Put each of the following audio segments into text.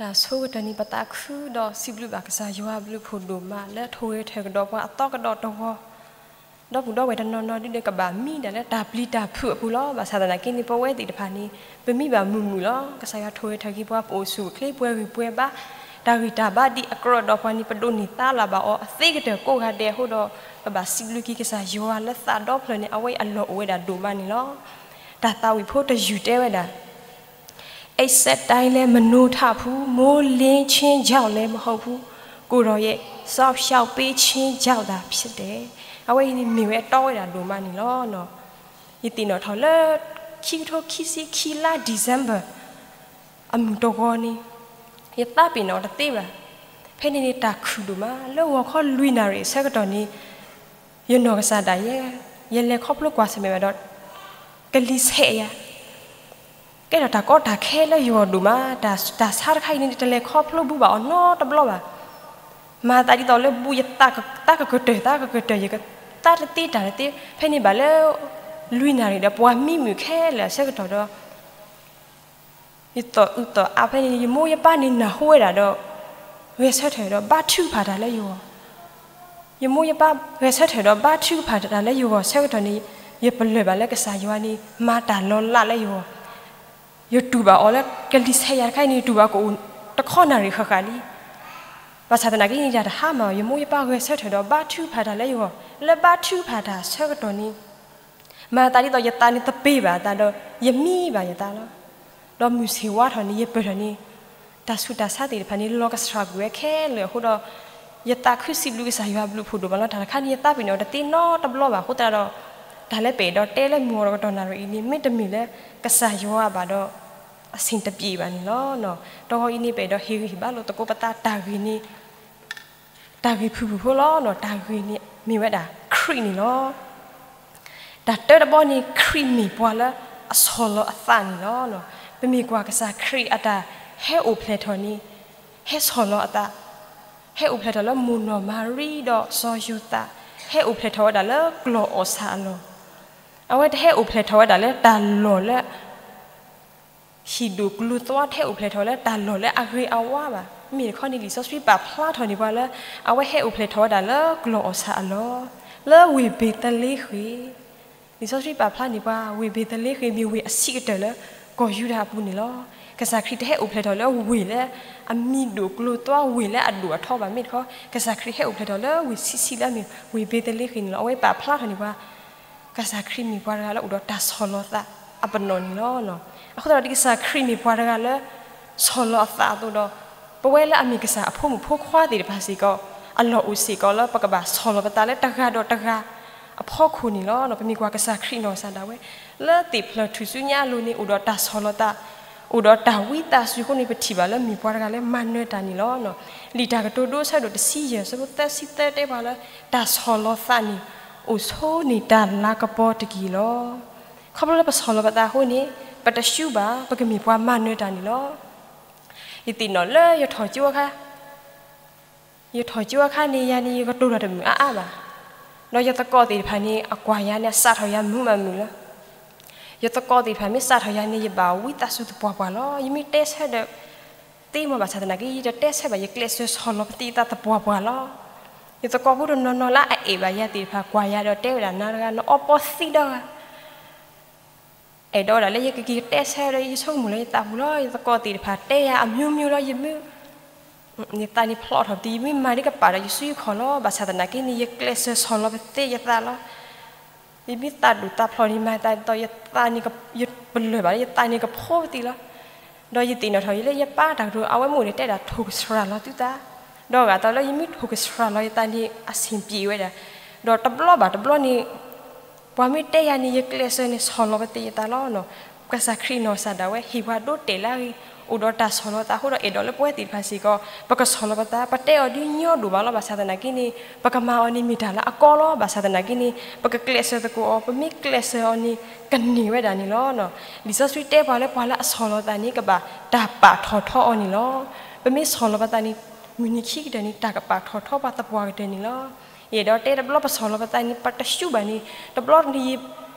တၢ်ဆိကတၢၢ်န့ၣ် ပသးခုဒီးစံးဘျုးဘၣ်ကစၢ်ယွၤအဘျုးအဖှိၣ်ဒိၣ်မး လၢထိၣ်ဂဲၤထၢၣ်ကဒီးပှၤအသီကဒီးတဂီၤ, ဒီပုၢ်ဒီဝဲၢ်တနီၤနီၤဒုးဒီး ကဘၣ်မံဒၣ်လၢတၢ်ပျံၤတၢ်ဖုးအပူၤလီၤ. ဘၣ်ဆၣ်သနာ်က့န့ၣ် ပဝဲသ့ၣ်တဖၣ်န့ၣ် ပမံဘၣ်မုာ်မုာ်လီၤ. ကစၢ်ယွၤထိၣ်ဂဲၤထၢၣ်က့ၤပှၤ ပအိၣ်ဆူၣ်အိၣ်ချ့ ပှဲၤဂံၢ်ပှဲၤဘါ, တၢ်ဂံၢ်တၢ်ဘါဒ်အကြၢးဒီးပှၤန့ၣ် ပဒိးန့ၢ်သါလၢၤဘၣ်အီၤ အသ့ကတၢၢ်ကိးဂၤဒဲးအဃိဒီး ပဘၣ်စံးဘျုးက့ၤကစၢ်ယွၤလၢသးဒီဖျၢၣ်န့ၣ် အဝဲအံၤအလီၢ်အိၣ်ဝဲဒၣ်ဒိၣ်မးန့ၣ်လီၤ. တၢ်သးဝံၣ်ဖိတယုၢ်တဲဝဲဒၣ် အိၣ်စဲးတၢ်လဲမနိထၣ်ဖူ မိုးလင်းခြင်းကြောင့်လည်းမဟုတ်ဘူး ကိုယ်တော်ရဲ့ စောင့်ရှောက်ပေးခြင်းကြောင့်သာဖြစ်တယ်. အဝဲအံၤန့ၣ်မ့ၢ်ဝဲတီဝဲဒၣ်ဒိၣ်မးန့ၣ်လီၤ. ယသ့ၣ်နီၣ်ထီၣ်လၢ ခံကထိခံဆံခံလါ December အမုၢ်တဂီၤန့ၣ် ယသးပ့ၤနီၣ်တသ့ဘၣ်. ဖဲန့ၣ်န့ၣ် တၢ်ခုၣ်ဒိၣ်မး လၢဂီၤခီလွံၢ်နၣ်ရံၣ်အဆၢကတီၢ်န့ၣ် ယနီၢ်ကစၢ်ဒၣ်ယဲ ယလဲၤခီဖျိကွၢ်ဆၢၣ်မဲာ်ဘၣ်ဒီး ကလံၤဆဲးယၤ ကဲထီၣ်တၢ်ကီတၢ်ခဲလၢယဂီၢ်ဒိၣ်မး, တၢ်ဆါတခါအံၤန့ၣ် တလဲၤခီဖျိဘူးဘၣ်အီၤနီတဘျီဘၣ်. မၤသးဒ်သိးလၢဘူးယသးကကတၢၢ် သးကကတၢၢ် ယကသးတသ့တၢ်တသ့, ဖဲန့ၣ်ဘၣ်လၢ လွံၢ်နၣ်ရံၣ်ဒီးပှၤမံမုာ်ခဲလၢာ်အဆၢကတီၢ်ဒီး ယသီၣ်အုးသီၣ်အါဖဲန့ၣ် ယမိၢ်ယပၢ်န့ၣ်နၢ်ဟူဝဲဒၣ်ဒီး ဂဲၤဆၢထၢၣ်ဒီးဘါထုကဖၣ်တၢ်လၢယဂီၢ် ယမိၢ်ယပၢ်ဂဲၤဆၢထၢၣ်ဒီးဘါထုကဖၣ်တၢ်လၢယဂီၢ်ဆၢကတီၢ်န့ၣ် ယပလၢၢ်ဘၣ်လၢကစၢ်ယွၤန့ၣ် မၤတၢ်လီၤလးလၢယဂီၢ်, ယတူၢ်ဘၣ်အီၤလၢကလံၤဆဲးယၤတခါအံၤန့ၣ် ယတူၢ်ဘၣ်ကအိၣ်တခီနၣ်ရံၣ်ဃၣ်ဃၣ်လံ. ဘၣ်ဆၣ်သနာ်က့န့ၣ် ယတၢ်တဟါမၢ် ယမိၢ်ယပၢ်ဂဲၤဆၢထၢၣ်ဒီးဘါထုကဖၣ်တၢ်လၢယဂီၢ် လၢဘါထုကဖၣ်တၢ်ဆၢကတီၢ်န့ၣ် မၤသးဒ်သိးယသးန့ၣ်တပ့ၤဘၣ်အသးဒီး ယမံဘၣ်ယသးလီၤ. ဒီးမုၢ်ဆ့ၣ်ဝါထီၣ်န့ၣ် ယပၢၢ်ထီၣ်န့ၣ် တၢ်ဆူးတၢ်ဆါသ့ၣ်တဖၣ်န့ၣ် လီၤကဆှၣ်ကွံာ်ဝဲခဲလၢာ်အဃိဒီး ယသးခုစံးဘျုးကစၢ်ယွၤဘျုးဖှိၣ်ဒိၣ်မးလီၤ. တၢ်တခါန့ၣ် ယသးပ့ၤနီၣ်တသ့နီတဘျီဘၣ်အဃိသတးဒီး တၢ်လၢပအဲၣ်ဒိးတဲလၢမုၢ်ဂီၤတကတီၢ်နၣ်ရံၣ်အံၤန့ၣ် မ့တမ့ၢ်လၢကစၢ်ယွၤဘၣ်ဒီး အဆ့ၣ်တပျ့ၤဘၣ်န့ၣ်လီၤ. တဂီၤအံၤန့ၣ် ပအဲၣ်ဒိးဟ့ၣ်ဂံၢ်ဟ့ၣ်ဘါလိာ်သကိးပသးတၢ်ဂ့ၢ်န့ၣ် တၢ်ဂ့ၢ်ဖုၣ်ဖုၣ်ဖိလီၤ. တၢ်ဂ့ၢ်န့ၣ်မ့ၢ်ဝဲဒၣ်ခရံာ်န့ၣ်လီၤ. တၢ်တၢတဘီန့ၣ် ခရံာ်မ့ၢ်ပှၤလၢအဆီၣ်လီၤအသးန့ၣ်လီၤ. ပမ့ၢ်ကွၢ်ကစၢ်ခရံာ်အတၢ်ဟဲအိၣ်ဖျဲၣ်ထီၣ်န့ၣ် ဟဲဆီၣ်လီၤအသး, ဟဲအိၣ်ဖျဲၣ်ထီၣ်လၢမိၢ်နီၢ်မၤရံဒီးစီၤယိၤသး, ဟဲအိၣ်ဖျဲၣ်ထီၣ်ဝဲဒၣ်လၢကျီၢ်အီၣ်ဆၣ်အလီၢ်, အဝဲတဟဲအိၣ်ဖျဲၣ်ထီၣ်ဝဲဒၣ်လၢတၢ်လီၢ်လၢ ဟံၣ်ဒိၣ်ကျိၤသွါ တဟဲအိၣ်ဖျဲၣ်ထီၣ်လၢတၢ်လီၢ်လၢအဂ့ၤအဝါဘၣ်. မ့မ့ၢ်တခီန့ၣ် လံာ်စီဆှံပာ်ဖျါထီၣ်န့ၢ်ပှၤလၢ အဝဲဟဲအိၣ်ဖျဲၣ်ထီၣ်ဝဲဒၣ်လၢကျီၢ်အီၣ်ဆၣ်အလီၢ်, လၢဝ့ၢ်ဘ့းသလ့ဃ့ၣ်. လံာ်စီဆှံပာ်ဖျါန့ၢ်ပှၤ ဝ့ၢ်ဘ့းသလ့ဃ့ၣ်မ့ၢ်ဝ့ၢ်အဆံးကတၢၢ်လၢကီၢ်ယူဒၤအပူၤန့ၣ်လီၤ. ကစၢ်ခရံာ်တဟဲအိၣ်ဖျဲၣ်ထီၣ်လၢဝ့ၢ်လၢအမံၤဒိၣ်ကျိၤသွါ ဝ့ၢ်လၢအဒိၣ်အထီဘၣ်. မ့မ့ၢ်တခီ ကစၢ်ခရံာ်ဟဲအိၣ်ဖျဲၣ်ထီၣ်လၢဝ့ၢ်ဆံးဆံးလၢအမ့ၢ်ဝ့ၢ်ဘ့းသလ့ဃ့ၣ်န့ၣ်လီၤ. အဝဲပာ်ဖျါထီၣ်န့ၢ်ပှၤ ကစၢ်ခရံာ်မ့ၢ်ပှၤတဂၤလၢအိၣ်ဒီးတၢ်ဆီၣ်လီၤသးအပနီၣ်န့ၣ်လီၤ. အဃိသတးဒီး ဒ်ကစၢ်ခရံာ်မ့ၢ်ပှၤတဂၤလၢ ဆီၣ်လီၤအသးအသိးဒီး ပဝဲလၢအမ့ၢ်ကစၢ်အဖိမုၣ်ဖိခွါသ့ၣ်တဖၣ်စ့ၢ်ကီး အလီၢ်အိၣ်စ့ၢ်ကီးလၢပကဘၣ်ဆီၣ်လီၤပသးလၢတဂၤဒီးတဂၤအဖီခိၣ်န့ၣ်လီၤ. ပမ့ၢ်ကွၢ်ကစၢ်ခရံာ်နီၢ်ကစၢ်ဒၣ်ဝဲ လၢသ့ၣ်ဖျၢၣ်ထူၣ်စုညါအလိၤန့ၣ် အိၣ်ဒီးတၢ်ဆီၣ်လီၤသး အိၣ်ဒီးတၢ်ဝံသးစူၤအဃိန့ၣ် ပထံၣ်ဘၣ်လၢမ့ၢ်ပှၤတဂၤလၢမၤနၢၤတၢ်န့ၣ်လီၤ. လံာ်တၢ်ကတိၤဒိအဆၢဒိၣ်တဆံယဲၢ် အဆၢဖိသၢဆံသၢတဲပှၤလၢ တၢ်ဆီၣ်လီၤသးန့ၣ် အိၣ်ဆိန့ၢ်တၢ်လၤကပီၤတက့ၢ်လီၤ. ခီဖျိလၢပဆီၣ်လီၤပသးအဃိန့ၣ် ပတရှုံးဘၣ် ပကမ့ၢ်ပှၤမၤနၢၤတၢ်န့ၣ်လီၤ. ယသ့ၣ်နီၣ်လၢယထီၣ်ကၠိအခါ ယထီၣ်ကၠိအခါန့ၣ် ယၤန့ၣ် ယကတိၤတၢ်တမုာ်အါအါဘၣ်. ဒီးယသကိးသ့ၣ်တဖၣ်န့ၣ် အကွၢ်ယၤန့ၣ် အစးထီၣ်ယၤမုာ်မးမုာ်လီၤ. ယသကိးသ့ၣ်တဖၣ်မ့ၢ်စးထီၣ်ယၤန့ၣ် ယဘၣ်ဝံသးစူၤသပှၢ်ပှၢ်လီၤ. ယမ့ၢ်တဲဆၢဒီး သ့မ့ၢ်ဘၣ်ဆၣ်သနာ်က့ ယတတဲဆၢဘၣ် ယကျဲးစၢးဆီၣ်လီၤပသးယသပှၢ်ပှၢ်လီၤ. ယသကိးဖိတနီၤနီၤလၢအအဲၣ်ဘၣ်ယၤသ့ၣ်တဖၣ် ကွၢ်ယၤဒီးတဲဝဲဒၣ် နၤတဂၤ နအီပီသံတဂၤ အဲၣ်ဒိးဝဲဒၣ်လၢယကက့ၤတဲဆၢဒီး ယဆိကမိၣ်လၢယသးပူၤလီၤ. ယသကိးသ့ၣ်တဖၣ်တဲယၤ အမျိုးမျိုးလီၤ. ယမ့ၢ် ယသးန့ၣ်ဖျိးထီၣ်ပသံး ယမ့ၢ်မၤဒ်ကပာ်ဒီးယစုယခီၣ်လီၤ. ဘၣ်ဆၣ်သနာ်က့န့ၣ် ယကျဲးစၢးဆီၣ်လီၤပသးယသးလီၤ. ယမ့ၢ်သးဒိၣ်သးဖျိးန့ၣ် မၤသးဒ်သိး ယသးန့ၣ် ယပလၢၢ်ဘၣ်လၢယသးန့ၣ်ကဖိပသံးလီၤ. ဒီးယသ့ၣ်နီၣ်ထီၣ်လၢယပၢ်တၢ်ကတိၤ အဝဲမ့ၢ်အိၣ်န့ၣ် တဲဒၣ်ထိၣ်ကဆှၣ်လီၤသုသး, ဒီးအဂၤသီးလၢယမ့ၢ်ထိၣ်ကဆှၣ်လီၤယသးန့ၣ် အဆင်ပြေဝဲဒၣ်. ဒီးတဘျီဘၣ်တဘျီန့ၣ် ပှၤမ့ၢ်တဲယၤန့ၣ် ယကျဲးစၢးန့ၣ် ဆီၣ်လီၤပသးယသးလီၤ. ကစၢ်ခရံာ်နီၢ်ကစၢ်ဒၣ်ဝဲ ဟ့ၣ်ပှၤဒိတဲာ်လၢအဂ့ၢ် အိၣ်ဒီးတၢ်ဆီၣ်လီၤသးအဃိဒီး အဲၣ်ဒိးလၢပဝဲသ့ၣ်တဖၣ်စ့ၢ်ကီး ပကဆီၣ်လီၤပသး ပတဲအီၤဒ်ညီဒိၣ်မးလီၤ. ဘၣ်ဆၣ်သနာ်က့န့ၣ် ပကမၤအီၤန့ၣ်မ့ၢ်တၢ်လၢအကီလီၤ. ဘၣ်ဆၣ်သနာ်က့န့ၣ် ပကကျဲးစၢးသကိးအီၤ ပမ့ၢ်ကျဲးစၢးအီၤန့ၣ် ကန့ၢ်ဝဲဒၣ်န့ၣ်လီၤ. လံာ်စီဆှံတဲပှၤလၢပှၤလၢအဆီၣ်လီၤသးန့ၣ် ကဘၣ်တၢ်ပာ်ထီၣ်ထီအီၤန့ၣ်လီၤ. ပမ့ၢ်ဆီၣ်လီၤပသးန့ၣ် မုၢ်နံၤခံကတၢၢ်န့ၣ် တၢ်ကပာ်ထီၣ်ထီပှၤသပှၢ်ကတၢၢ်န့ၣ်လီၤ. ယအဲၣ်ဒိးတဲတဘျီပဆီၣ်လီၤပသးန့ၣ် ပတရှုံးဘၣ်န့ၣ် တဘျီန့ၣ်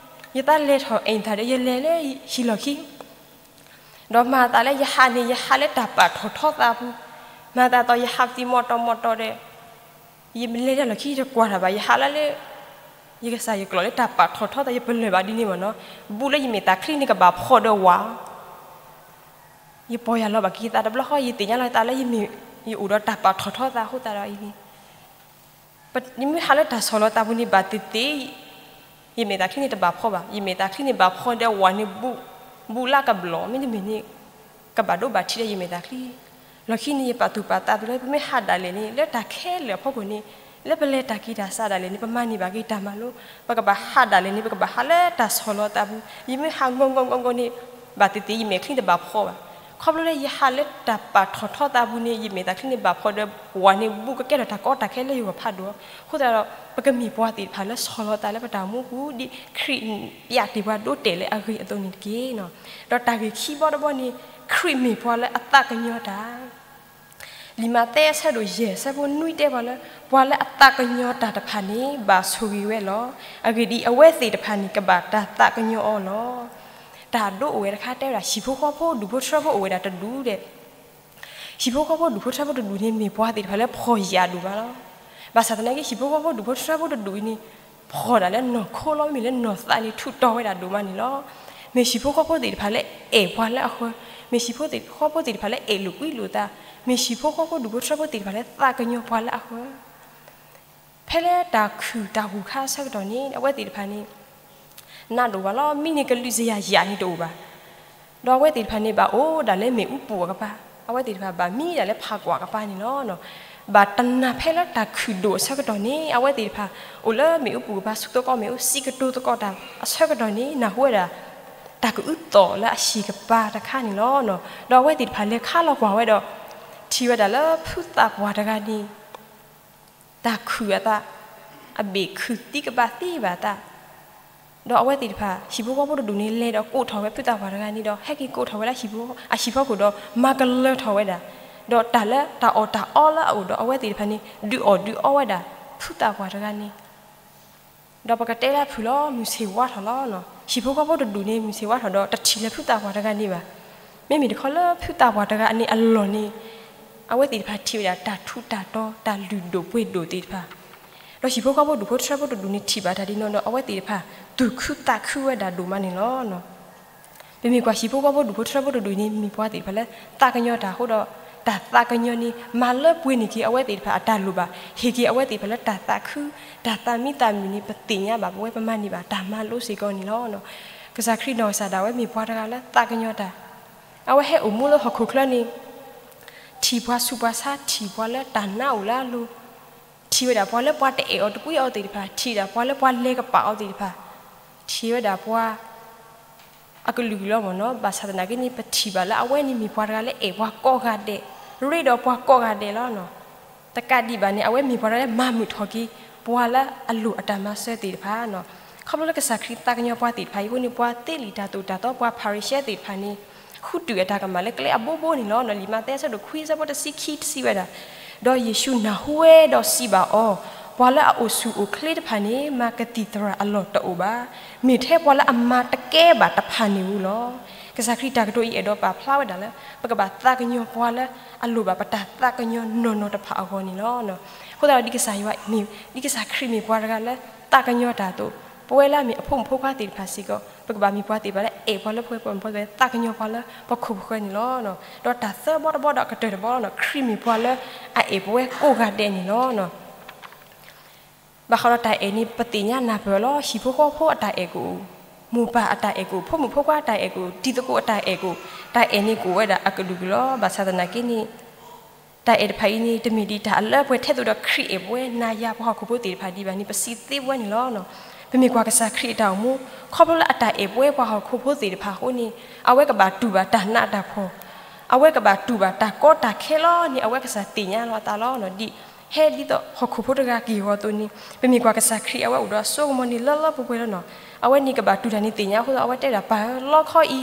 ယသးလဲၤထီၣ်အဲၣ်သးဒီး ယလဲၤလၢဟံၣ်လီၢ်ခံ ဒီးမၤသးလၢယဟးန့ၣ် ယဟးလၢတၢ်ပာ်ထီၣ်ထီသးပူၤ, မၤသးဒီးယဟးပသံမီၢ်တီမီၢ်တီဒီး, ယလဲၤတၢ်လီၢ်ခံ ယတကွၢ်တၢ်ဘၣ်, ယဟးလၢလၢ ယကစၢ်ယကျိာ်လၢတၢ်ပာ်ထီၣ်ထီသး ယပလၢၢ်ဘၣ်ဒ်န့ၣ်မ့ၢ်နီၤ, ဘူးလၢယမဲာ်သးချံန့ၣ်ကဘၣ်ဖီဒီးဝး ယပီၢ်ယၢ်လီၤဘၣ်က့ၤသးတဘျီဃီ ယသ့ၣ်ညါလီၤသးလၢယမ့ၢ် ယအိၣ်ဒီးတၢ်ပာ်ထီၣ်ထီသးအဃိသတးဒီးအံၤန့ၣ်, ယမ့ၢ်ဟးလၢတၢ်ဆီၣ်လီၤသးပူၤန့ၣ် ဘၣ်သ့ၣ်သ့ၣ် ယမဲာ်သးချံန့ၣ်တဘၣ်ဖီဘၣ်, ယမဲာ်သးချံန့ၣ်ဘၣ်ဖီဒီးဝးန့ၣ် ဘူးလၢကဘျီၣ် မ့တမ့ၢ်န့ၣ် ကဘၣ်ဒိဘၣ်ထံးဒီးယမဲာ်သးချံ လီၢ်ခံန့ၣ် ယပာ်သူၣ်ပာ်သးပူၤလၢ ပမ့ၢ်ဟးဒၣ်လဲာ်န့ၣ် လၢတၢ်ခဲလၢာ်အဖီခိၣ်န့ၣ်, လၢပလဲၤတၢ်က့ၤတၢ်စးဒၣ်လဲာ်န့ၣ် ပမၤန့ၢ်ဘၣ်က့ၤတၢ်မၤလိ, ပကဘၣ်ဟးဒၣ်လဲာ်န့ၣ် ပကဘၣ်ဟးလၢတၢ်ဆီၣ်လီၤသးပူၤ, ယမ့ၢ်ဟးဂီၤဂီၤဂီၤဂီၤန့ၣ် ဘၣ်သ့ၣ်သ့ၣ်ယမဲာ်ချံတဘၣ်ဖီဘၣ်. ခီဖျိလၢယဟးလၢတၢ်ပာ်ထီၣ်ထီသးပူၤန့ၣ် ယမဲာ်သးချံန့ၣ်ဘၣ်ဖီဒီး ဝးန့ၣ်ဘူးကကဲထီၣ်တၢ်ကီတၢ်ခဲလၢယဂီၢ်ဖးဒိၣ်, အဃိသတးဒီး ပကမ့ၢ်ပှၤသ့ၣ်တဖၣ်လၢဆီၣ်လီၤသးလၢပတၢ်အိၣ်မူပူၤ ဒ်ခရံာ်ပျးတ့ၢ်ပှၤဒိတဲာ်လၢအဂ့ၢ်အသိးန့ၣ်တက့ၢ်. ဒီးတၢ်ဂ့ၢ်ခံဘီတဘီန့ၣ် ခရံာ်မ့ၢ်ပှၤလၢအသးကညီၤတၢ် လံာ်မးသဲအဆၢဒိၣ်ယဲၢ်အဆၢဖိနွံတဲပှၤလၢ ပှၤလၢအသးကညီၤတၢ်တဖၣ်န့ၣ် ဘၣ်ဆိၣ်ဂ့ၤဝဲလီၤ. အဂ့ၢ်ဒ်အံၤ, အဝဲသ့ၣ်တဖၣ်န့ၣ် ကဘၣ်တၢ်သးကညီၤအီၤလီၤ. တၢ်ဒိအိၣ်ဝဲတခါတဲဝဲဒၣ် ဟံၣ်ဖိဃီဖိဒူၣ်ဖိထၢဖိအိၣ်ဝဲဒၣ်တဒူၣ်ဒဲး, ဟံၣ်ဖိဃီဖိဒူၣ်ဖိထၢဖိတဒူၣ်န့ၣ် မ့ၢ်ပှၤသ့ၣ်တဖၣ်လၢဖှီၣ်ယာ်ဒိၣ်မးလီၤ. ဘၣ်ဆၣ်သနာ်က့ ဟံၣ်ဖိဃီဖိဒူၣ်ဖိထၢဖိတဒူၣ်အံၤန့ၣ် ဖှီၣ်ဒၣ်လၢနီၢ်ခိလီၤ, မ့မ့ၢ်လၢနီၢ်သးန့ၣ် ထူးတီၤဝဲဒၣ်ဒိၣ်မးန့ၣ်လီၤ. မ့ၢ်ဟံၣ်ဖိဃီဖိသ့ၣ်တဖၣ်လၢအဲၣ်ပှၤလၢအဃၢၤ, မ့ၢ်ဟံၣ်ဖိဃီဖိသ့ၣ်တဖၣ်လၢအဲၣ်လိာ်ကွံလိာ်သး, မ့ၢ်ဟံၣ်ဖိဃီဖိဒူၣ်ဖိထၢဖိသ့ၣ်တဖၣ်လၢသးကညီၤပှၤလၢအဃၢၤ ဖဲလၢတၢ်ခုၣ်တၢ်ဂီၤခါအဆၢကတီၢ်န့ၣ် အဝဲသ့ၣ်တဖၣ်န့ၣ် နးဒိၣ်ဘၣ်လီၤ, မံန့ၣ်ကလုာ်စယၤယၤန့ၣ်တအိၣ်ဘၣ်. ဒီးအဝဲသ့ၣ်တဖၣ်န့ၣ် ဘၣ်အိၣ်ဒၣ်လၢမ့ၣ်အူပူၤအကပၤ, အဝဲသ့ၣ်တဖၣ်ဘၣ်မံဒၣ်လၢဖးကွၢ်အကပၤန့ၣ်လီၤ. ဘၣ်တနၤဖဲလၢတၢ်ခုၣ်ဒိၣ်အဆၢကတီၢ်န့ၣ် အဝဲသ့ၣ်တဖၣ် အိၣ်လၢမ့ၣ်အူပူၤကပၤ ဆူးသကိးမ့ၣ်အူစံးကတိၤသကိးတၢ်အဆၢကတီၢ်န့ၣ် နၢ်ဟူဝဲဒၣ် တၢ်ကအုးသီၣ်လၢအဟံၣ်ကပၤတခါန့ၣ်လီၤ. ဒီးအဝဲသ့ၣ်တဖၣ်လဲၤခါလီၤကွၢ်ဝဲဒီး ထံၣ်ဝဲဒၣ်လၢဖုသးပှၢ်တဂၤန့ၣ် တၢ်ခုၣ်အသး, အဘ့ၣ်ခုၣ်သံကဘၣ်သံဘၣ်အသး, ဒီးအဝဲသ့ၣ်တဖၣ် ဟံၣ်ဖိဃီဖိတဒူၣ်န့ၣ် လဲၤဒီးကိးထီၣ်ဝဲဖုသးပှၢ်တဂၤန့ၣ်ဒီး ဟဲက့ၤကိးထီၣ်ဝဲလၢအဟံၣ်ဖီခိၣ်ဒီး မၤကလၢၤထီၣ်ဝဲဒၣ်, ဒီးတၢ်လၢတၢ်အီၣ်တၢ်အီလၢအအိၣ်ဒီးအဝဲသ့ၣ်တဖၣ်န့ၣ် ဒုးအီၣ်ဒုးအီဝဲဒၣ် ဖုသးပှၢ်တဂၤန့ၣ် ဒီးပကတဲလၢအဖုၣ်လီၤ မုၢ်ဆ့ၣ်ဝါထီၣ်လီၤ. ဟံၣ်ဖိဃီဖိတဒူၣ်န့ၣ် မုၢ်ဆ့ၣ်ဝါထီၣ်ဒီး တထံၣ်လၢၤဖုသးပှၢ်တဂၤန့ၣ်ဘၣ်. မ့မ့ၢ်တခီလၢဖုသးပှၢ်တဂၤန့ၣ်အလီၢ်န့ၣ် အဝဲသ့ၣ်တဖၣ်ထံၣ်ဝဲဒၣ်တၢ်ထူးတၢ်တီၤ တၢ်လုၢ်ဒိၣ်ပှ့ၤဒိၣ်သ့ၣ်တဖၣ်, ဒီးဟံၣ်ဖိဃီဖိဒူၣ်ဖိထၢဖိတဒူၣ်န့ၣ်ထံၣ်ဘၣ်တၢ်ဒ်န့ၣ်ဒီး အဝဲသ့ၣ်တဖၣ် သူၣ်ခုသးခုဝဲဒၣ်ဒိၣ်မးန့ၣ်လီၤ. ပမ့ၢ်ကွၢ်ဟံၣ်ဖိဃီဖိဒူၣ်ဖိထၢဖိတဒူၣ်န့ၣ် မ့ၢ်ပှၤသ့ၣ်တဖၣ်လၢသးကညီၤတၢ်အဃိဒီး တၢ်သးကညီၤန့ၣ် မၤလၢပှဲၤန့ၢ်က့ၤ အဝဲသ့ၣ်တဖၣ်အတၢ်လိၣ်ဘၣ်, ဟ့ၣ်က့ၤအဝဲသ့ၣ်တဖၣ်လၢတၢ်သးခု တၢ်သးမံသးမုာ်န့ၣ် ပသ့ၣ်ညါဘၣ် ပဝဲပမၤန့ၢ်ဘၣ်တၢ်မၤလိစ့ၢ်ကီးန့ၣ်လီၤ. ကစၢ်ခရံာ်နီၢ်ကစၢ်ဒၣ်ဝဲမ့ၢ်ပှၤတဂၤလၢသးကညီၤတၢ်, အဝဲဟဲအိၣ်မူလၢဟီၣ်ခိၣ်ချၢန့ၣ် ထံၣ်ပှၤဆူးပှၤဆါ ထံၣ်ပှၤလၢတၢ်နါအိၣ်လၢအလိၤ, ထံၣ်ဝဲဒၣ်ပှၤလၢပှၤတအဲၣ်အီၤတကွံအီၤသ့ၣ်တဖၣ်, ထံၣ်ဒၣ်ပှၤလၢပှၤလဲၤကပာ်အီၤသ့ၣ်တဖၣ်, ထံၣ်ဝဲဒၣ်ပှၤ အကလုာ်ကလုာ်လီၤမ့ၢ်နီၤ. ဘၣ်ဆၣ်သနာ်က့န့ၣ် ပထံၣ်ဘၣ်လၢအဝဲန့ၣ်မ့ၢ်ပှၤတဂၤလၢအဲၣ်ပှၤကိးဂၤဒဲး, ရ့ဒီးပှၤကိးဂၤဒဲးလီၤ. တကးဒံးဘၣ်န့ၣ် အဝဲမ့ၢ်ပှၤတဂၤလၢမၤမုာ်ထီၣ်က့ၤ ပှၤလၢအလိၣ်အတၢ်မၤစၢၤသ့ၣ်တဖၣ်နီၤ. ခီဖျိလၢကစၢ်ခရံာ်သးကညီၤပှၤသ့ၣ်တဖၣ်အံၤအဃိန့ၣ် ပှၤသ့လံာ်တၢ်သိၣ်တၢ်သီ ပှၤဖၤရံၤၡဲသ့ၣ်တဖၣ်န့ၣ် ဃုတုာ်အတၢ်ကမၣ်လၢကျဲအဘိဘိန့ၣ်လီၤ. လံာ်မးသဲအဆၢဒိၣ်ခွံအဆၢဖိတဆံခံတဆံဝဲဒၣ်, ဒီးယ့ၣ်ၡူးနၢ်ဟူဝဲဒီးစံးဘၣ်အီၤ, ပှၤလၢအအိၣ်ဆူၣ်အိၣ်ချ့တဖၣ်န့ၣ် မၤကသံၣ်သရၣ်အလီၢ်တအိၣ်ဘၣ်, မ့ၢ်ထဲပှၤလၢအမၤတကဲဘၣ်တဖၣ်န့ၣ်ဧိၤလီၤ. ကစၢ်ခရံာ်တၢ်ကတိၤအံၤအဲၣ်ဒိးပာ်ဖျါဝဲဒၣ်လၢ ပကဘၣ်သးကညီၤပှၤလၢအလိၣ်ဘၣ်ပတၢ်သးကညီၤနီၢ်နီၢ်တဖၣ်အဂီၢ်န့ၣ်လီၤ. အဃိသတးဒီး ဒ်ကစၢ်ယွၤမ့ၢ် ဒ်ကစၢ်ခရံာ်မ့ၢ်ပှၤတဂၤလၢသးကညီၤတၢ်အသိး, ပဝဲလၢအမ့ၢ်အဖိမုၣ်ဖိခွါသ့ၣ်တဖၣ်စ့ၢ်ကီး ပကဘၣ်မ့ၢ်ပှၤသ့ၣ်တဖၣ်လၢအဲၣ်ပှၤလၢပှဲၤပှဲၤမ့ၢ်ပှၤသ့ၣ်တဖၣ် သးကညီၤပှၤလၢပှၤခိၣ်ပဃၢၤန့ၣ်လီၤ. ဒီးတၢ်သၢဘီတဘီဒီးအကတၢၢ်တဘီလီၤ, ခရံာ်မ့ၢ်ပှၤလၢအအဲၣ်ပဝဲကိးဂၤဒဲးန့ၣ်လီၤ. ဘၣ်ဃးဒီးတၢ်အဲၣ်န့ၣ် ပသ့ၣ်ညါနၢ်ပၢၢ်လီၤ. ဟံၣ်ဖိဃီဖိအတၢ်အဲၣ်ကအိၣ်, မိၢ်ပၢ်အတၢ်အဲၣ်ကအိၣ်, ဖိမုၣ်ဖိခွါအတၢ်အဲၣ်ကအိၣ်, တံၤသကိးအတၢ်အဲၣ်ကအိၣ်, တၢ်အဲၣ်န့ၣ်ကအိၣ်ဝဲဒၣ်အကလုာ်ကလုာ်လီၤ. ဘၣ်ဆၣ်သနာ်က့န့ၣ် တၢ်အဲၣ်တဖၣ်အံၤန့ၣ် တမ့ၢ်ဒ်တၢ်အလၢပှဲၤထဲသိးဒီးခရံာ်အဲၣ်ပဝဲနၤယၤပှၤဟီၣ်ခိၣ်ဖိသ့ၣ်တဖၣ်ဒံးဘၣ်န့ၣ် ပစံးသ့ဝဲန့ၣ်လီၤ. ပမ့ၢ်ကွၢ်ကစၢ်ခရံာ်အတၢ်အိၣ်မူ ခီဖျိလၢအတၢ်အဲၣ်ပဝဲပှၤဟီၣ်ခိၣ်ဖိသ့ၣ်တဖၣ်အဃိန့ၣ် အဝဲကဘၣ်တူၢ်ဘၣ်တၢ်နးတၢ်ဖှီၣ်, အဝဲကဘၣ်တူၢ်ဘၣ်တၢ်ကီတၢ်ခဲလီၤန့ၣ် အဝဲကစၢ်သ့ၣ်ညါလီၤအသးလီၤ. ဒ်ဟဲဒ်သိးဟီၣ်ခိၣ်ဖိတဂၤက့ၤအဂီၢ်အသိးန့ၣ် ပမ့ၢ်ကွၢ်ကစၢ်ခရံာ်အဝဲအိၣ်ဒီးအစိကမီၤန့ၣ်လၢလၢပှဲၤပှဲၤလီၤနီၤ. အဝဲန့ၣ်ကဘၣ်တူၢ်တၢ်န့ၣ်သ့ၣ်ညါအဃိသတး အဝဲတဲဒၣ်ပၢ်ဧၢ လီခီ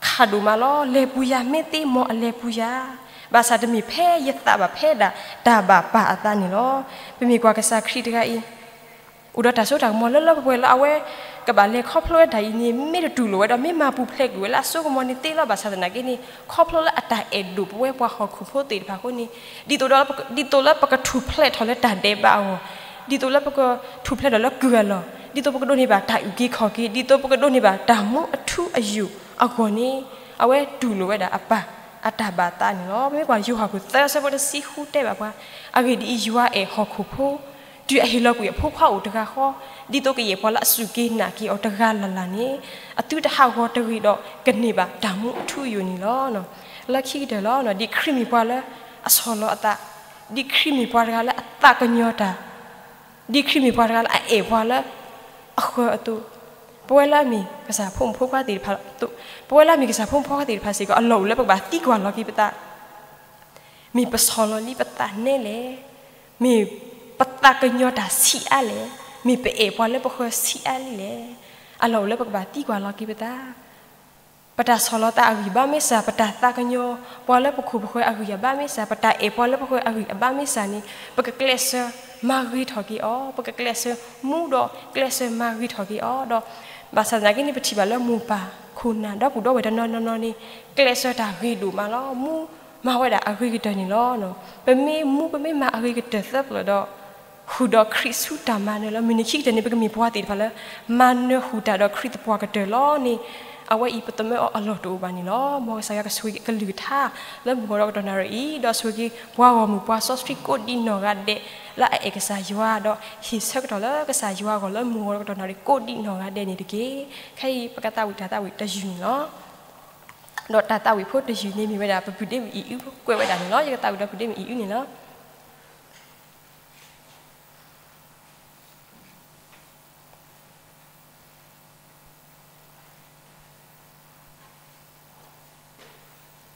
အံၤ ခးဒိၣ်မးလီၤ, လဲၤပူၤယၤ မ့ၢ်သ့မ်အလဲၤပူၤယၤ, ဘၣ်ဆၣ်တမ့ၢ်ဖဲယသးဘၣ် ဖဲဒၣ်တၢ်ဘၣ်ပၢ်အသးန့ၣ်လီၤ. ပမ့ၢ်ကွၢ်ကစၢ်ခရံာ်တဂၤအံၤ အိၣ်ဒီးတၢ်စိတၢ်ကမီၤလၢလၢပှဲၤပှဲၤလၢအဝဲ ကဘၣ်လဲၤခီဖျိဝဲတၢ်အံၤန့ၣ် မ့ၢ်တတူၢ်လိာ်ဝဲဒီး မ့ၢ်မၤပူၤဖျဲးကွံာ်ဝဲလၢအစိကမီၤန့ၣ်သ့လီၤ. ဘၣ်ဆၣ်သနာ်က့န့ၣ် ခီဖျိလၢအတၢ်အဲၣ်ဒိၣ်ပဝဲပှၤဟီၣ်ခိၣ်ဖိသ့ၣ်တဖၣ်အဃိန့ၣ် ဒ်သိးဒီး ဒ်သိးလၢပကထူၣ်ဖျဲးထီၣ်လၢတၢ်ဒဲးဘးအဂီၢ်, ဒ်သိးလၢပကထူၣ်ဖျဲးထီၣ်လၢကုၢ်အလီၢ်, ဒ်သိးပကဒိးန့ၢ်ဘၣ်တၢ်အုၣ်က့ၤခီၣ်က့ၤ, ဒ်သိးပကဒိးန့ၢ်ဘၣ်တၢ်မူအထူအယိာ်အဂီၢ်န့ၣ် အဝဲတူၢ်လိာ်ဝဲဒၣ်အပၢ်အတၢ်ဘၣ်သးန့ၣ်လီၤ. ပမ့ၢ်ကွၢ်ယိၤဟၣ်ခိၣ်သၢဆၢဖိတဆံဃုတဲဘၣ်ပှၤ, အဂ့ၢ်ဒ်အံၤ, ယွၤအဲၣ်ဟီၣ်ခိၣ်ဖိ တုၤအဟ့ၣ်လီၤကွံာ်အဖိခွါအိၣ်တဂၤဃီ, ဒ်သိးကယဲၢ်ပှၤလၢအစူၢ်က့ၤနာ်က့ၤအီၤတဂၤလၢ်လၢ်န့ၣ် အသုတဟးဂီၤတဂ့ၤဒီး ကန့ၢ်ဘၣ်တၢ်မူအထူအယိာ်န့ၣ်လီၤ. လၢခံကတၢၢ်လီၤ, ဒ်ခရံာ်မ့ၢ်ပှၤလၢအဆီၣ်လီၤအသး, ဒ်ခရံာ်မ့ၢ်ပှၤတဂၤလၢအသးကညီၤတၢ်, ဒ်ခရံာ်မ့ၢ်ပှၤတဂၤလၢအအဲၣ်ပှၤလၢအဃၢၤအသိး, ပဝဲလၢအမ့ၢ်ကစၢ်ဖိမုၣ်ဖိခွါသ့ၣ်တဖၣ်, ပဝဲလၢအမ့ၢ်ကစၢ်ဖိမုၣ်ဖိခွါသ့ၣ်တဖၣ်စ့ၢ်ကီး အလီၢ်အိၣ်လၢပကဘၣ်သံကွၢ်လီၤက့ၤပသး မ့ၢ်ပဆီၣ်လီၤလံပသးနဲလဲၣ်, မ့ၢ်ပသးကညီၤတၢ်ဆံးအါလဲၣ်, မ့ၢ်ပအဲၣ်ပှၤလၢပဃၢၤဆံးအါလဲၣ်, အလီၢ်အိၣ်လၢပကဘၣ်သံကွၢ်လီၤက့ၤပသး. ပတၢ်ဆီၣ်လီၤသးအဂံၢ်အဘါမ့ၢ်စၢ်, ပတၢ်သးကညီၤပှၤလၢပခိၣ်ပဃၢၤအဂံၢ်အဘါမ့ၢ်စၢ်, ပတၢ်အဲၣ်ပှၤလၢပဃၢၤအဂံၢ်အဘါမ့ၢ်စၢ်န့ၣ် ပကကျဲးစၢးမၤဂ့ၤထီၣ်က့ၤအီၤ, ပကကျဲးစၢးမူဒီးကျဲးစၢးမၤဂ့ၤထီၣ်က့ၤအီၤဒီး ဘၣ်ဆၣ်သနာ်က့န့ၣ် ပထံၣ်ဘၣ်လၢမိၢ်ပၢ်ခိၣ်နၢ်ဒီပုၢ်ဒီဝဲၢ်တနီၤနီၤန့ၣ် ကျဲးစၢးတၢ်ဂ့ၤဒိၣ်မးလီၤ. မူမၤဝဲဒၣ်အဂ့ၤကတၢၢ်န့ၣ်လီၤ. ပမ့ၢ်မူပမ့ၢ်မၤအဂ့ၤကတၢၢ်သၢပျၢၣ်ဒီး ဃုာ်ဒီးခရံာ်ဆူတၢ်မၤနၢၤလီၤ. မုၢ်နံၤခံကတၢၢ်န့ၣ် ပကမ့ၢ်ပှၤသ့ၣ်တဖၣ်လၢ မၤနၢၤဃုာ်တၢ်ဒီးခရံာ်သပှၢ်ကတၢၢ်လီၤန့ၣ် အဝဲအံၤပသမၢအီၤအလီၢ်တအိၣ်ဘၣ်န့ၣ်လီၤ. မ်ကစၢ်ယွၤကဆိၣ်ဂ့ၤကလုၢ်ကထါလၢမုၢ်ဂီၤဒီးကတီၢ်နၣ်ရံၣ်အံၤ, ဒီးဆိၣ်ဂ့ၤက့ၤပှၤဂီၢ်မုၢ်ပှၤစီဆှံကိးဒံးနီၢ်ဂၤဒဲး လၢအအဲၣ်ကစၢ်ယွၤဒီး ဟ့ၣ်ဆၢကတီၢ်လၢကစၢ်ယွၤအဂီၢ်လၢမုၢ်ဂီၤဒီးကတီၢ်နၣ်ရံၣ်ကိးဒံးနီၢ်ဂၤဒဲးန့ၣ်တက့ၢ်. ခဲအံၤပကသးဝံၣ်တၢ်သးဝံၣ်တယုၢ်န့ၣ်လီၤ. ဒီးတၢ်သးဝံၣ်ဖိတယုၢ်န့ၣ်မ့ၢ်ဝဲဒၣ် ပပုၢ်ဒ့မုၣ်အံၤအု ကွဲးဝဲဒၣ်န့ၣ်လီၤ. ယကသး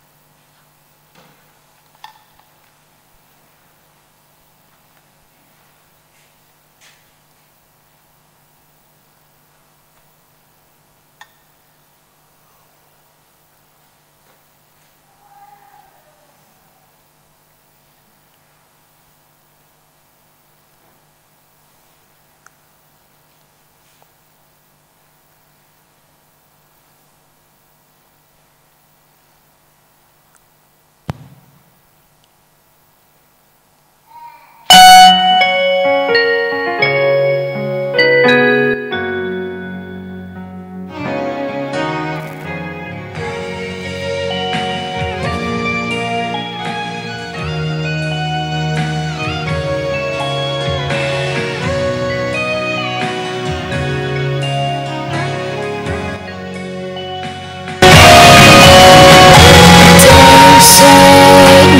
ဝံၣ်ဒီးပုၢ်ဒ့မုၣ်အံၤအုန့ၣ်လီၤ. Don't say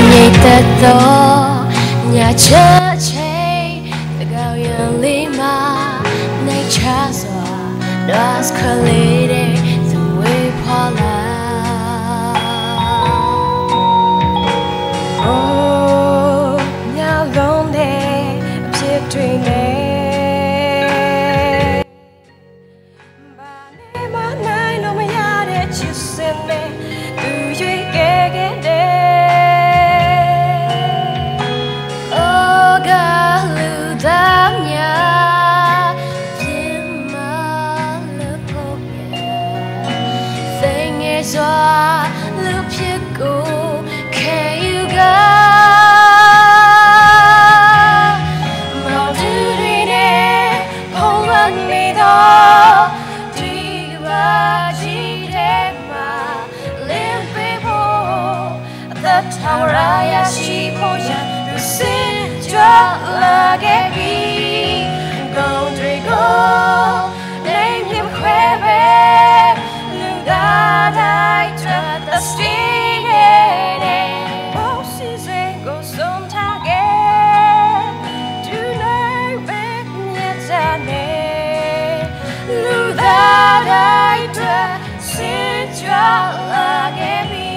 န့ၣ်တသီ, ညါဆၢဆ့, သဂၤယလံမး, န့ၣ်ဆါစွၤ, ဒွးစခလ့ဒဲး, သဝ့ဖီလာ်. Oh, ညါလီၤန့ၣ် အဖြစ်တွင်န့ၣ် ဘာနဲ့မှ နိုင်လို့မရတဲ့ ချစ်စင်နဲ့ သူရွေးခဲ့ခဲ့တယ်။ အိုဂၤလူသားများ ပြင်မလို့ဖို့ သင်ငယ်စွာ လူဖြစ်ကို ခံယူကာ မောင်သူတွေနဲ့ ဖုံးလွှမ်းနေသော ဒီကမ္ဘာကြီးထဲမှာ လင်းပေးဖို့ အသက်ထာဝရ ရရှိဖို့ရန် သူစစ်ကြောလာခဲ့ပြီ။ ဂုဏ်တွေကို လိမ်ပြင်ခွဲပဲ လူသားတိုင်းအတွက် သတ်ရှိခဲ့တဲ့ ဘုံစည်းစိမ်ကို စွန့်ထားခဲ့ ဒုးနိုင်ပေမျက်နှာနဲ့ လူသားတိုင်းအတွက် စစ်ကြောလာခဲ့ပြီ။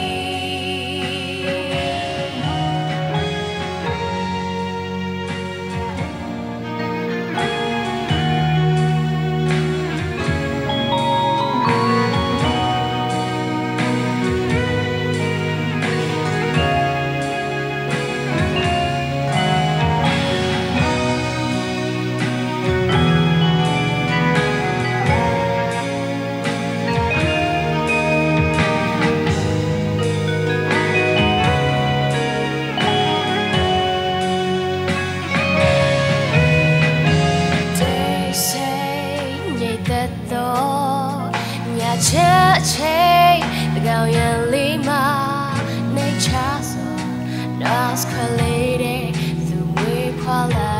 ခွဲးလ့ဒဲး သူၣ်မွေးဖီလာ်,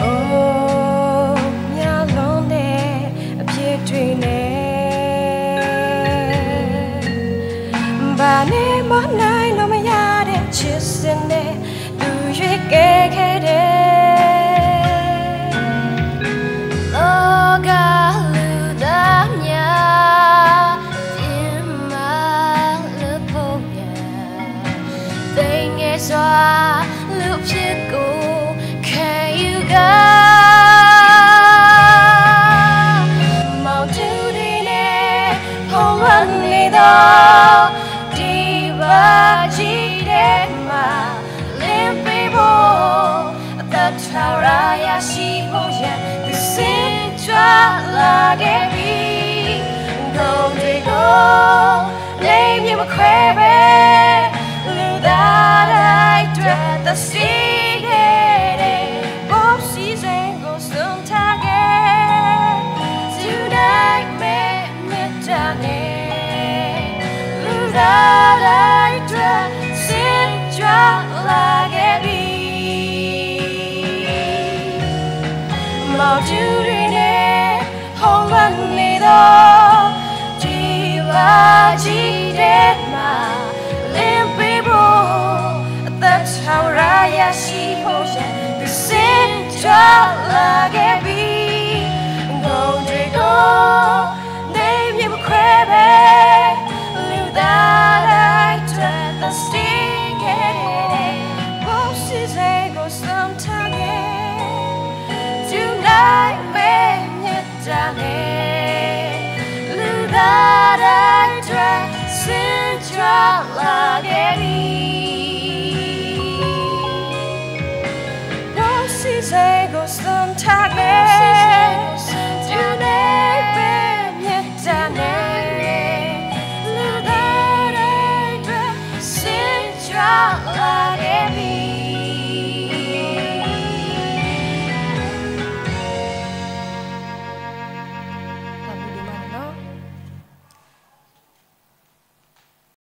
အိၣ်ညါလီၤန့ၣ် အပြစ်တွေနဲ့ ဘာနဲ့မှ နိုင်လို့မရတဲ့ ချစ်စင်နဲ့ သူရွေးကဲခဲ့တဲ့ လောကလူသားများ ပြင်မလို့ဖို့ရန် သိမ်ငယ်စွာ လူဖြစ်ကို ခံယူကာ မောင်တူတွေနဲ့ ဖုံးလွှမ်းနေသော ဒေဝကြီးထဲမှာ လင်းပေးဖို့ အသက်ထာဝရရရှိဖို့ရန် သူဆင်းကြွလာခဲ့ပြီ။ ဂုဏ်တွေကို လိမ်၍မခွဲဘဲ လူသားတိုင်းအတွက် သန့်ရှင်းခဲ့တဲ့ ဘုန်းစည်းစိမ်ကို စွန့်ထားခဲ့ သူနိုင်မဲ့ မေတ္တာနဲ့ လူသားတိုင်းအတွက် ဆင်းကြွလာခဲ့ပြီ။ မောင်တူတွေနဲ့ ဖုံးလွှမ်းနေသော ဒေဝကြီးထဲမှာ လင်းပေးဖို့ အသက်ထာဝရရရှိဖို့ရန် သူဆင်းကြွလာခဲ့ပြီ။ ဂုဏ်တွေကို လိမ်၍မခွဲဘဲ လူသားတိုင်းအတွက် သန့်ရှင်းခဲ့တဲ့ ဘုန်းစည်းစိမ်ကို စွန့်ထားခဲ့ သူနိုင်မဲ့ မေတ္တာနဲ့ လူသားတိုင်းအတွက် ဆင်းကြွလာခဲ့ပြီ။ ဘုန်းစည်းစိမ်ကို စွန့်ထားခဲ့ သူနိုင်မဲ့ မေတ္တာနဲ့ လူသားတိုင်းအတွက် ဆင်းကြွလာ